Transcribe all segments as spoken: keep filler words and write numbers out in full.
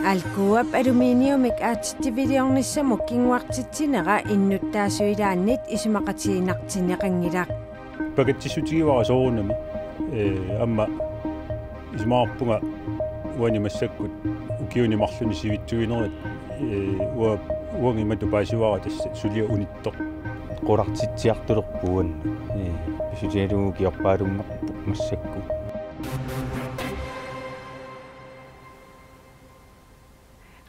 Alcoap aluminiumik aatsitsiviliornissamut kinguartitsinera innuttaasut ilaannit isumaqatigiinnartinneqanngilaq. Pakatsissutigivara soorunami. Ee, aamma isumaqarpunga uani massakkut ukiuni marlunni sivitsuinerit, ee, ua-, uanga imatut paasivara tassa suliaq unittoq. Qulartitsiartulerpoq uannut. Ee, pissutigalugu ukiorpaalunngorpoq massakkut.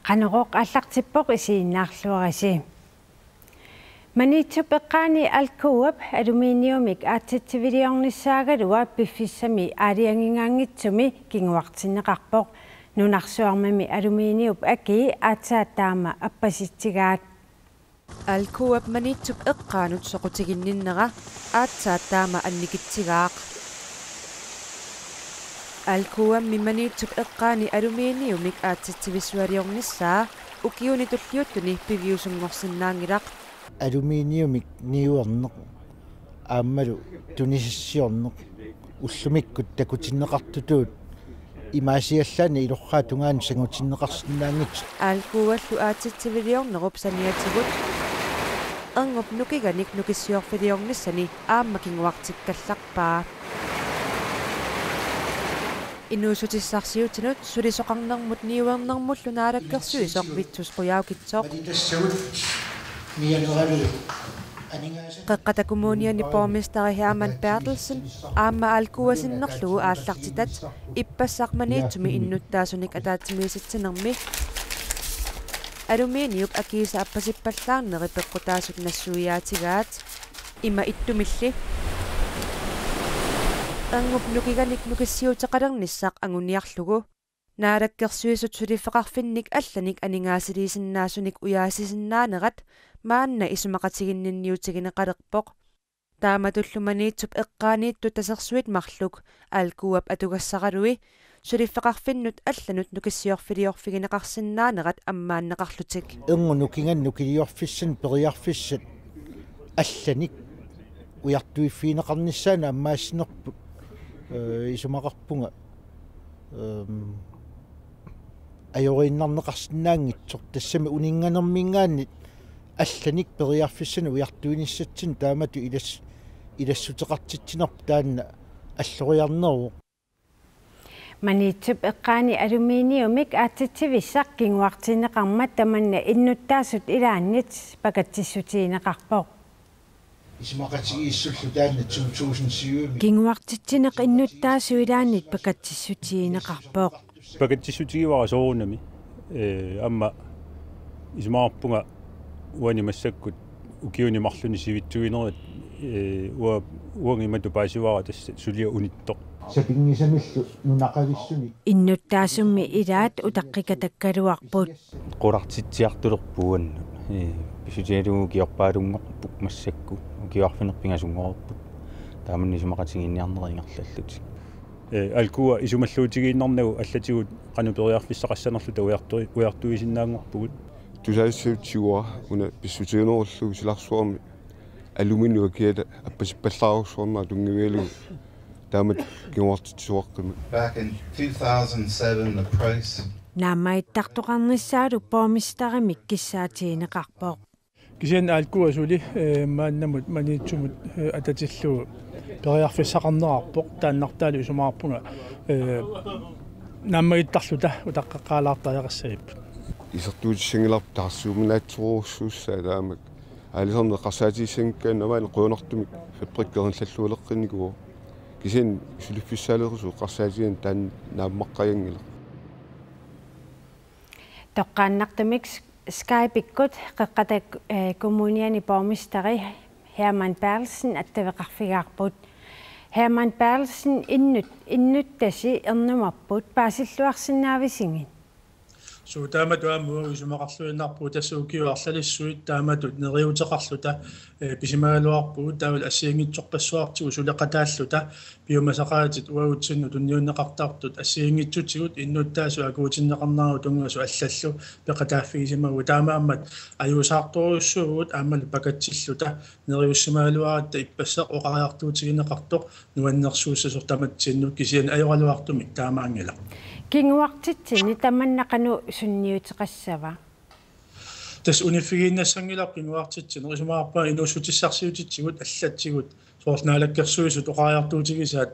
Qanorooq aallartippoq, isiginnaarluarisi. Maniitsup eqqaani Alcoap aluminiumik aatsitsiviliornissaagaluaq piffissami aalajangigaanngitsumi kinguartinneqarpoq. Nunarsuarmimi aluminiup akii aatsaat taama appasitsigaat. Alcoap Maniitsup eqqaanut soqutiginninnera aatsaat taama annikitsigaaq. Alcoammi Maniitsup eqqaani aluminiumik aatsitsivissaliornissaa ukiuni tulliuttuni piviusunngorsinnaanngilaq. Aluminiumik niuerneq aammalu tunisassiorneq ullumikkut takutinneqartutut imaasiallaannaq ilorraap tungaanut sangutinneqarsinnaanngitsoq. Alcoallu aatsitsiviliornerup saniatigut erngup nukinganik nukissiorfiliornissani aamma kinguartikkallarpaa. Inuussutissarsiutinut sulisoqarnermut niuernermullu naalakkersuisoq Vittus Qujaukitsoq. Qeqqata Kommuniani borgmesteri Hermann Berthelsen aamma Alcoa sinnerlugu aallartitat ippassaq Maniitsumi innuttaasunik ataatsimiisitsinermi aluminiup akiisa appasippallaarneri peqqutaasut nassuiaatigaat. Ima ittumilli erngup nukinganik nukissiuteqalernissaq anguniarlugu Naalakkersuisut suliffeqarfinnik allanik aningaasaliisinnaasunik ujaasisinnaanerat maanna isumaqatiginninniutigineqalerpoq. Taamatullu Maniitsup eqqaaniittut tasersuit marluk Alcoap atugassaralui suliffeqarfinnut allanut nukissiorfiliorfigineqarsinnaanerat ammaanneqarlutik. Erngup nukinganik nukiliorfissanik periarfissat allanik ujartuiffigineqarnissaannut ammaassinerput, ee, isumaqarpunga, ehm, ajoriinnarneqarsinnaanngitsoq, tassami uninnganerminngaanniit allanik periarfissanik ujartuinissatsinnut taamatut ilas-, ilassuteqartitsinerput taanna alloriarneruvoq. Maniitsup eqqaani aluminiumik aatsitsivissaq kinguartinneqarmat tamanna innuttaasut ilaannit pakatsissutigineqarpoq. Isumaqatigiissullu taanna to tusind syv-imi. Kinguartitsineq innuttaasut ilaannit pakatsissutigineqarpoq. Pakatsissutigivara soorunami. Ee, aamma isumaqarpunga uani massakkut ukiuni marlunni sivitsuinerit, ee, ua-, uanga imatut paasivara tassa suliaq unittoq. Sapinngisamillu nunaqavissunik. Innuttaasummi ilaat utaqqikatakkaluarput. Qulartitsiartulerpoq uannut. Ee, pissutigalugu ukiorpaalunngorpoq massakkut. Ukiut arfineq-pingasunngorput. Taamani isumaqatigiinniarnerit ingerlallutik. Ee, Alcoa isumalluutigiinnarnagu allatigut qanoq periarfissaqassanerluta ujartui-, ujartuisinnaanngorpugut. Tusagassiuutigua una pissutiginerullugu silarsuarmi aluminiumik akiata appasippallaarujussuarnera tunngavigalugu taamatut kinguartitsisoqaqqimmat. Back in two thousand seven, the price. Naammagittartoqarnissaalu borgmesterimik kissaatigineqarpoq. Kisianni Alcoa suli, ee, maannamut Maniitsumut, ee, atatillugu periarfissaqarnerarpoq, taannartaalu isumaqarpunga, ee, naammagittarluta utaqqeqqaalaartariaqassagippoq. Isertuutissanngilarput taarsiuminaatsorujussuussaaq taamak. Aalisarneq eqqarsaatigissanngikkaanni maani qujanartumik fabrikki ingerlallualeqqinnikuuvoq. Kisianni suliffissaaleqisut eqqarsaatigineq taanna naammaqqajanngilaq. Toqqaannartumik Skype-ikkut Qeqqata, eh, Kommuniani borgmesteri Hermann Berthelsen attaveqarfigaarput. Hermann Berthelsen, innut-, innuttasi ernumapput, paasilluarsinnaavisigit? Suu, taamatut aamma uagut isumaqarluinnarpugut, tassa ukiut arlalissuit taamatut neriuuteqarluta, eh, pisimagaluarpugut, taavalu assigiinngitsorpassuartigut suleqataalluta, piumasaqaatit uagutsinnut tunniunneqartartut assigiinngitsutigut innuttaasut akuutinneqarneranut tunngasut allallu peqataaffigisimaguit, taamaammat ajuusaartorujussuuvugut aammalu pakatsilluta neriussimagaluaratta ippassaq oqariartuutigineqartoq nuannersuussasoq tamatsinnut, kisianni ajoraluartumik taamaanngilaq. Kinguartitsinni tamanna qanoq sunniuteqassava? Tassa uniffigiinnassanngilarput kinguartitsineq, isumaqarpunga inuussutissarsiutitsigut allatsigut soorlu Naalakkersuisut oqariartuutigisaat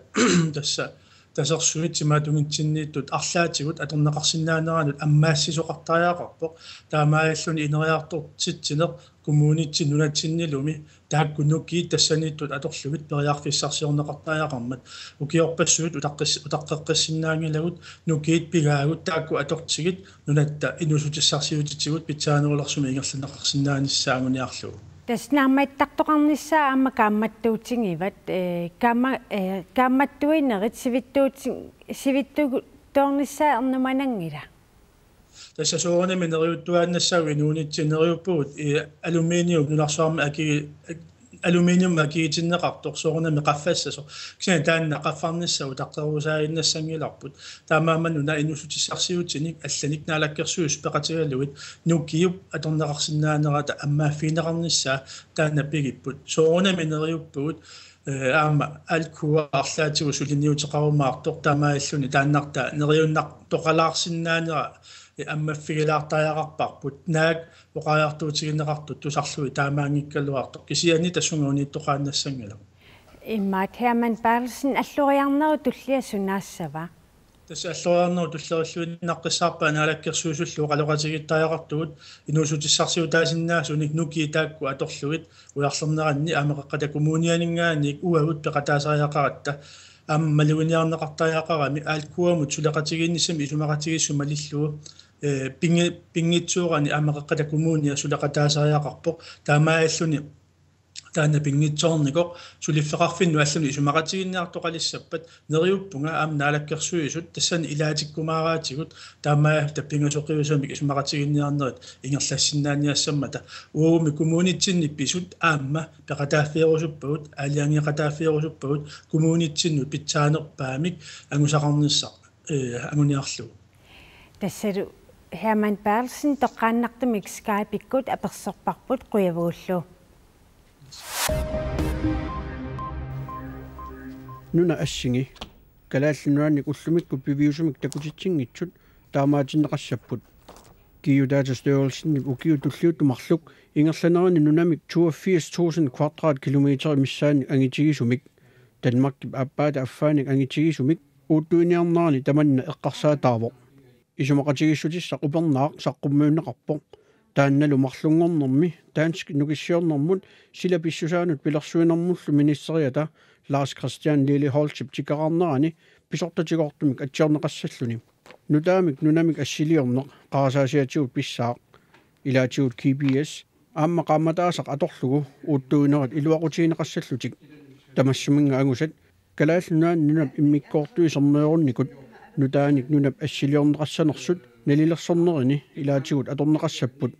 tassa Tasersuit timaatunngitsinniittut arlaatigut atorneqarsinnaaneranut ammaassisoqartariaqarpoq. Taamaalilluni ineriartortitsineq kommunitsinni nunatsinnilumi taakku nukiit tassaniittut atorlugit periarfissarsiorneqartariaqarmat. Ukiorpassuit utaqqis-, utaqqeqqissinnaanngilagut nukiit pigaagut taakku atortigit nunatta inuussutissarsiutitigut pitsaanerulersumik ingerlanneqarsinnaanissaa anguniarlugu. Tassa naammattartoqarnissaa aamma kaammattuutigivat, ee, kaamma-, ee, kaammattuinerit sivittuuti-, sivittuuttoornissaa ernumananngila? Tassa soorunami neriuttuaannassaagut inuunitsinni, neriuppugut i aluminium nunarsuarmi aki-, aluminium akigitinneqartoq soorunami qaffassasoq. Kisianni taanna qaffarnissaq utaqqerusaannginnasanngilarput. Taamaammat una inuussutissarsiutinik allanik Naalakkersuisut peqatigalugit nukiup atorneqarsinnaanerata ammaaffigineqarnissaa taanna pigipput. Soorunami neriuppugut, ee, aamma Alcoa arlaatigut suliniuteqarumaartoq, taamaalilluni taannartaa neriunnartoqalaarsinnaanera, ee, ammaffigilaartariaqarparput. Naak oqariartuutigineqartut tusarlugit taamaanngikkaluartoq, kisianni tassunga uniittoqaannassanngilaq. Imaat, Hermann Berthelsen, alloriarnerup tullia sunaassava? Tassa alloriarnerup tulleriilluinnaqqissaarpaa Naalakkersuisullu oqaloqatigiittariaqartugut inuussutissarsiutaasinnaasunik nukiit taakku atorlugit ujarlerneranni aamma Qeqqata Kommunianinngaanniit uagut peqataasariaqaratta. Aamma maluginiarneqartariaqarami Alcoamut suleqatigiinnissamik isumaqatigiissut malillugu, ee, pingi-, pinngitsoorani aamma Qeqqata Kommunia suleqataasariaqarpoq. Taamaalilluni taanna pinngitsoornikoq suliffeqarfinnut allani isumaqatigiinniartoqalissappat. Neriuppunga aamma Naalakkersuisut tassani ilaatikkumaaraatigut taamaalilluta pingasoqiusamik isumaqatigiinniarnerit ingerlassinnaaniassammata. Uagummi kommunitsinni pisut aamma peqataaffigerusuppagut, aalajangeeqataaffigeriarusuppagut, kommunitsinnut pitsaanerpaamik angusaqarnissaq, ee, anguniarlugu. Tassalu Hermann Berthelsen toqqaannartumik Skype-ikkut apersorparput, qujavugullu. Nuna assingi. Kalaallit Nunaannik ullumikkut piviusumik takutitsinngitsut taamaatinneqassapput. Geodatastyrelsenip ukiut tulliuttut marluk ingerlaneranni nunamik toogfirs tusind kvadratkilometer missaannik angitigisumik, Danmarkip aappaata affaannik angitigisumik, uuttuiniarnerani tamanna eqqarsaataavoq. Isumaqatigiissutissaq upernaaq saqqummiunneqarpoq. Taannalu marlunngornermi danskit nukissiornermut sila pissusaanut pilersuinermullu ministeriata Lars Christian Lilleholtip tikeraarnerani pisortatigoortumik atsiorneqassalluni. Nutaamik nunamik assiliorneq qarasaasiatigut pissaaq. Ilaatigut G P S aamma qaammataasaq atorlugu uuttuinerit iluaqutigineqassallutik. Tamassuminnga angusat Kalaallit Nunaanni nunap immikkoortui sermeerunnikut nutaanik nunap assiliorneqassanersut nalilersornerini ilaatigut atorneqassapput.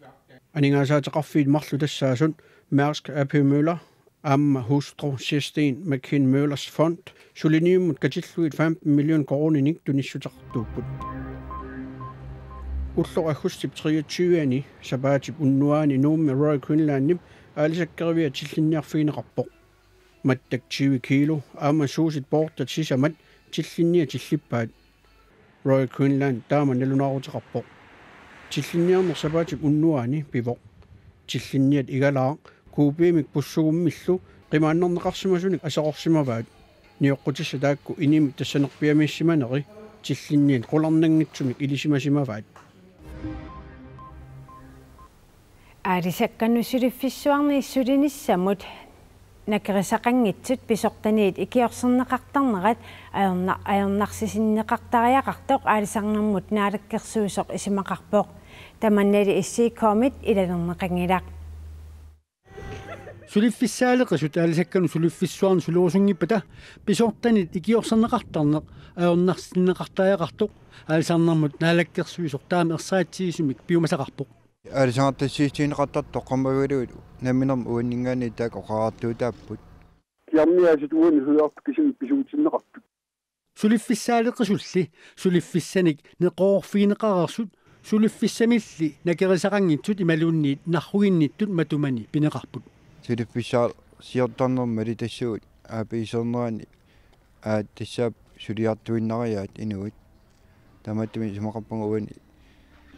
Aningaasaateqarfiit marluk tassaasut Mærsk A P Møller aamma Hustru Kirsten McKean Møllers Fond suliniummut katillugit femten million koruuninik tunissuteqartuupput. Ulloq aggustip treogtyve-ani sapaatip unnuaani Nuummi Royal Greenlandip aalisakkerivia tillinniarfigineqarpoq. Mattak tyve kilo aamma suusit poortat sisamat tillinniat tillippaat. Royal Greenland taama nalunaaruteqarpoq. Tillinniarneq sapaatip unnuaani pivoq. Tillinniat igalaaq kuupiimik pussugummillu qimaannarneqarsimasunik aserorsimavaat. Nioqqutissat taakku inimit tassanerpiamiissimaneri tillinniat qularnanngitsumik ilisimasimavaat. Aalisakkanut suliffissuarni sulinissamut nakerisaqanngitsut pisortaniit ikiorserneqartarnerat ajorna-, ajornarsisinneqartariaqartoq Aalisarnermut Naalakkersuisoq isumaqarpoq. Tamannali S I K-mit ilalerneqanngilaq. Suliffissaaleqisut aalisakkanut suliffissuarni sulerusunngippata pisortaniit ikiorserneqartarneq ajornarsisinneqartariaqartoq Aalisarnermut Naalakkersuisoq taama ersaritsigisumik piumasaqarpoq. Aalisarnermut tassaagineqartartoq qammagaluit namminermi uanninngaanniit taakku oqariartuutaapput. Kiarmiaasut uani huiarput kisimik pisuutinneqarput. Suliffissaaleqisulli suliffissanik neqeroorfigineqareersut suliffissamilli nakerisaqanngitsut imaluunniit narruginnittut matumani pineqarput. Suliffissaasiortarnermut malitassagut aapiisernerani aat tassaap suliartuinnariaat inuit. Taamaattumik isumaqarpunga uani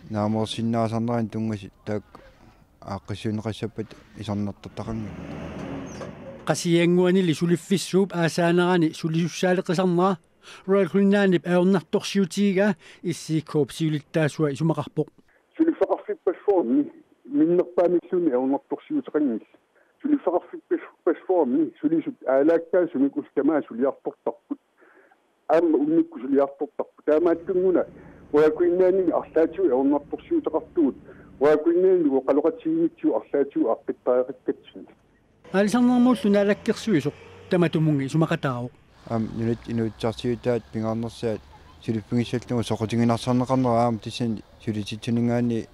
Naamersinnaasarnerani tunngasut taakku aaqqissuunneqassappata isornartortaqanngillat. Qasigiannguanili suliffissuup aasaanerani sulisussaaleqisarnera Royal Greenlandip ajornartorsiutigigaa S I K-p siulittaasua isumaqarpoq. Suliffeqarfippassuarni minnerpaamilluunniit ajornartorsiuteqanngillat. Suliffeqarfippassuarni sulisut aalaakkaasumik ullut tamaasa suliartortarput. Aamma unnukkut suliartortarput. Taamaattunnguuna Royal Greenlandimi arlaatigut ajornartorsiuteqartugut. Royal Greenlandimi oqaloqatigiinnitsigut arlaatigut aaqqittariaqakkatsinnik. Aalisarnermullu naalakkersuisoq tamatumunnga isumaqataavoq. Aamma nunat inuutissarsiutaat pingaarnersaat suliffigissallugu soqutiginarsaarneqarnera aamma tassani sulititsininngaanniit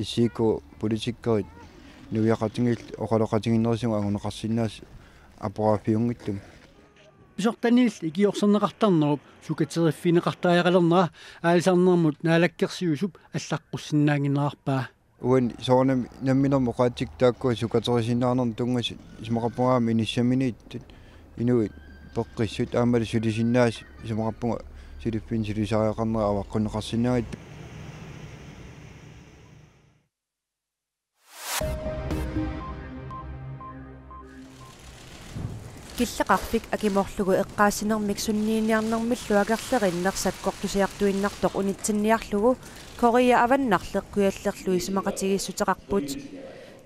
S I K-p politikerit nuiaqatigiillu oqaloqatigiinnerisigut anguneqarsinnaasut aporfiunngitsumik. Pisortaniilli ikiorserneqartarnerup sukateriffigineqartariaqalernera aalisarnermut naalakkersuisup allaqqussinnaannginnerarpaa. Uani soorunami namminermut oqaatsikkut taakku sukaterisinnaanermut tunngasut isumaqarpunga aamma inissaminiittut inuit peqqissut aammalu sulisinnaasut isumaqarpunga suliffinni sulisariaqarnera avaqqunneqarsinnaanngitsut. Killeqarfik akimorlugu eqqaassinermik sunniiniarnermillu akerlerinneq sakkortusiartuinnartoq unitsinniarlugu Korea Avannarleq Kujallerlu isumaqatigiissuteqarput.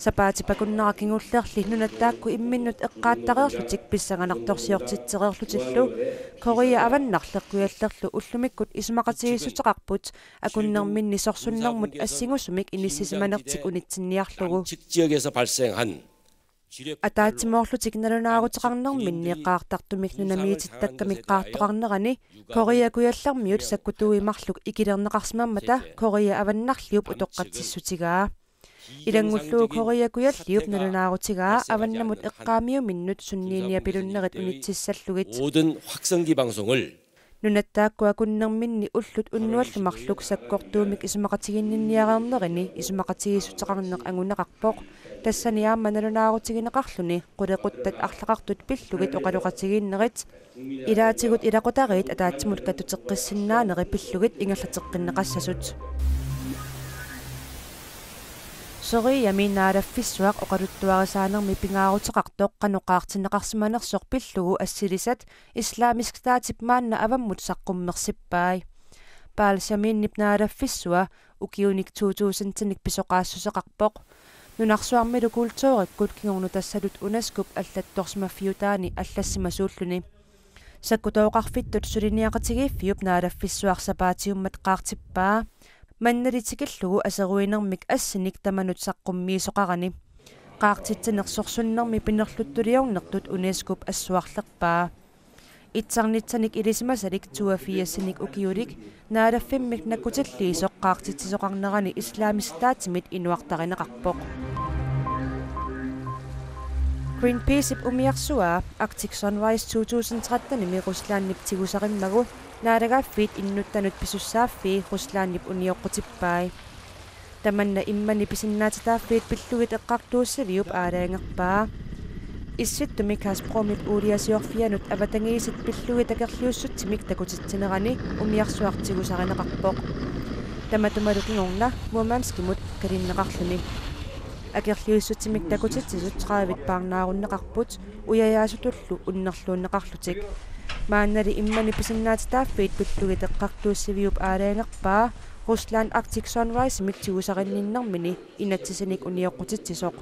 Sapaatip akunnera kingullerli nunat taakku imminnut eqqaattareerlutik pissanganartorsiortitsereerlutillu Korea Avannarleq Kujallerlu ullumikkut isumaqatigiissuteqarput akunnerminni sorsunnermut assingusumik inissisimanertik unitsinniarlugu. 지역에서 발생한 Ataatsimoorlutik nalunaaruteqarnerminni qaartartumik nunamiitittakkamik qaartoqarnerani Korea Kujallermiut sakkutuui marluk ikilerneqarsimammata Korea Avannarliup utoqqatsissutigaa. Ilanngullugu Korea Kujalliup nalunaarutigaa avannamut eqqaamiuminnut sunniiniapilunnerit unitsissallugit. 모든 확성기 방송을 Nunat taakku akunnerminni ullut unnuallu marluk sakkortuumik isumaqatiginninniareernerini isumaqatigiissuteqarneq anguneqarpoq. Tassani aamma nalunaarutigineqarluni qulequttat arlaqartut pillugit oqaloqatigiinnerit. Ilaatigut ilaqutariit ataatsimut kattuteqqissinnaaneri pillugit ingerlateqqinneqassasut. Soriami naalaffissuaq oqaluttuarisaanermi pingaaruteqartoq qanoq qaartinneqarsimanersoq pillugu assilisat Islamisk Statip maanna avammut saqqummersippai. Paal Saminip naalaffissua ukiunik to tusindinik pisoqaassuseqarpoq. Nunarsuarmilu kulturikkut kingornutassalut UNESCO-p allattorsimaffiutaani allassimasuulluni. Sakkutooqarfittut suliniaqatigiiffiup naalaffissuaq sapaatiummat qaartippaa. Mannali tikillugu aseruinermik assinik tamanut saqqummiisoqarani. Qaartitsineq sorsunnermi pinerluttuliornertut UNESCO-p assuarlerpaa. Itsarnitsanik ilisimasalik toogfirsinik ukiulik naalaffimmik nakkutilliisoq qaartitsisoqarnerani Islamisk Statimit inuartarineqarpoq. Greenpeaceip umiarsuaa Arctic Sunrise to tusind tretten-imi Ruslandip tigusarimmagu naalagaaffiit innuttanut pisussaaffii Ruslandip unioqqutippai. Tamanna immani pisinnaatitaaffiit pillugit eqqartuussiviup aalajangerpaa. Issittumik Gazpromip uuliasiorfianut avatangiisit pillugit akerliussutsimik takutitsinerani umiarsuaq tigusarineqarpoq. Tamatumalu kingorna Murmanskimut kalinneqarluni. Akerliussutsimik takutitsisut tredive paarnaarunneqarput ujajaasutullu unnerluunneqarlutik. Maannali immani pisinnaatitaaffiit pillugit eqqartuussiviup aalajangerpaa Rusland Arctic Sunrise-imik tigusarinninnermini inatsisinik unioqqutitsisoq.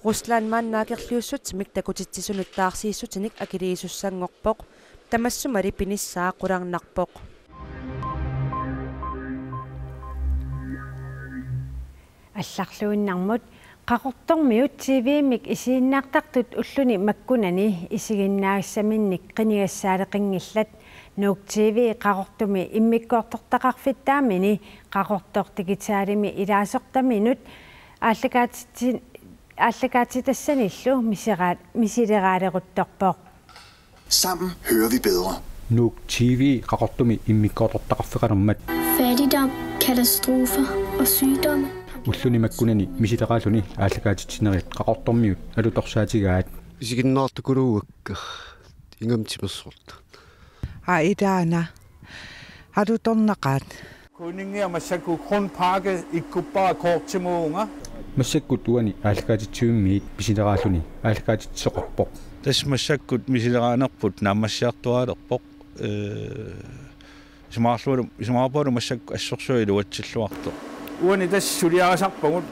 Rusland maanna akerliussutsimik takutitsisunut taarsiissutinik akiliisussanngorpoq. Tamassumali pinissaa qularnarpoq. Allarluinnarmut. Qaqortormiut T V-mik isiginnaartartut ulluni makkunani isiginnaagassaminnik qinigassaaleqinngillat. Nuuk T V Qaqortumi immikkoortortaqarfittaamini Qaqortoq Digitalimi ilaasortaminut aallakaatitsi-, aallakaatitassanillu misera-, misileraalequttorpoq. Sammen hører vi bedre. Nuuk T V Qaqortumi immikkoortortaqarfeqalermat. Fattigdom, katastrofer og sygdomme. Ulluni makkunani misileraalluni aallakaatitsinerit Qaqortormiut alutorsaatigaat. Isiginnaartukuluuakka ingammik timersorluta. Aa, ilaana. Alutornaqaat. Uningia massakkut Grundpakke ikkuppara kortimut uunga. Massakkut uani aallakaatitsivimmiit misileraalluni aallakaatitsisoqarpoq. Tassa massakkut misileraanerput naammassiartuaalerpoq. Ee, isumaqarluinnarlugu, isumaqarpungalu massakkut assorsuaq iluatsilluartoq. Uani tassa suliarisarpagut.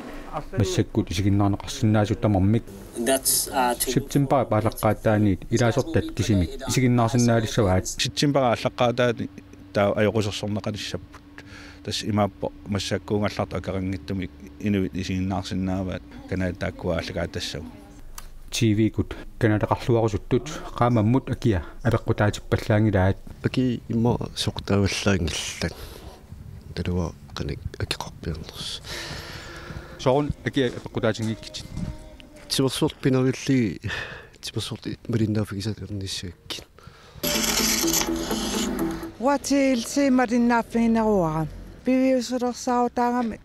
Massakkut isiginnaarneqarsinnaasut tamarmik. That's, uh, to septembarip aallaqqaataaniit ilaasortat kisimik isiginnaarsinnaalissavaat. Septembarip aallaqqaataani taava ajoqusersorneqalissapput. Tassa imaappoq massakkuugallartut akeqanngitsumik inuit isiginnaarsinnaavaat kanaaliit taakkua aallakaatitassagut. T V-kkut kanaleqarluarusuttut qaammammut akia apeqqutaatippallaanngilaat. Aki immaqa soqutaavallaanngillat. Taava qanoq akeqarpiarnersoq. Sooruna akia apeqqutaatinngikkitit? Timersortut pineriillugit timersortut malinnaaffigisarnissagakkit. Uanga T L C malinnaaffigineruara. Piviusulersaarutaagami.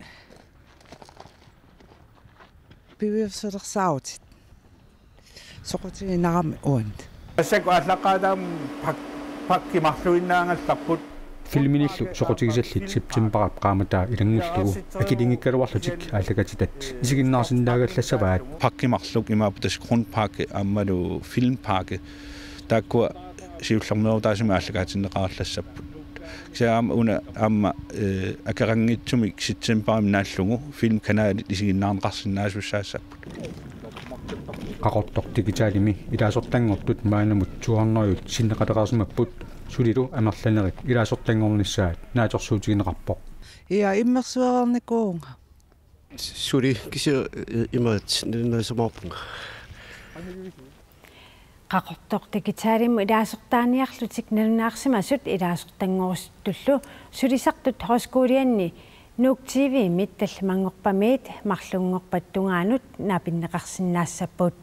Piviusulersaarutit. Soqutiginarami uani. Massakkut aallaqqaataani pak-, pakki marluinnaagallarput. Filminillu soqutigisallit septembarip qaammataa ilanngullugu akiliinngikkaluarlutik aallakaatitat isiginnaarsinnaagallassavat. Pakki marluk imaappoq tassa Grundpakke aammalu Filmpakke. Taakkua siullermeerutaasumik aallakaatinneqarallassapput. Kisianni aamma una aamma, ee, akeqanngitsumik septembarimi naallugu filmkanalit isiginnaarneqarsinnaasussaassapput. Qaqortoq Digitalimi ilaasortanngortut maannamut tuarneriut sinneqalereersimapput sulilu amerlanerit ilaasortanngornissaat naatsorsuutigineqarpoq. Ia immersuereernikuuvunga. Suli kisianni, ee, imaattoq nalunaarumaarpunga. Qaqortoq Digitalimut ilaasortaaniarlutik nalunaarsimasut ilaasortanngorusuttullu sulisartut højskolianni Nuuk T V-mit tallimanngorpamiit marlunngorpat tungaanut naapinneqarsinnaassapput.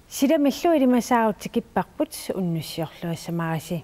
Silamillu ilimasaarut tikipparput, unnussiorluassamarisi.